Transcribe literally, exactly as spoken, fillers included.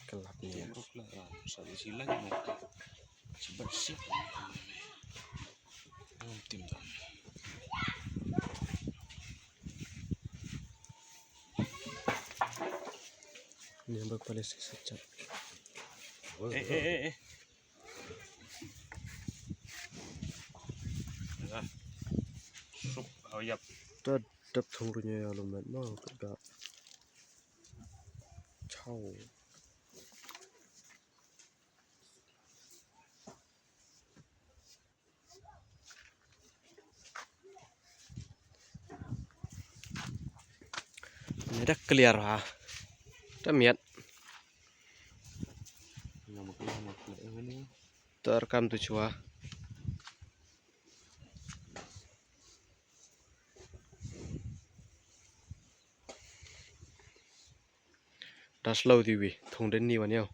Kelap ni. Ni ba pale sisa chat. Eh, eh, eh, eh. Sup, oh, yap. Tad dap thung runya ya lumet ma, kada. Chau. Ni dak clear ha. Tamiat. Tar kam tu chua. Da slow diwi, thung den ni wan yau.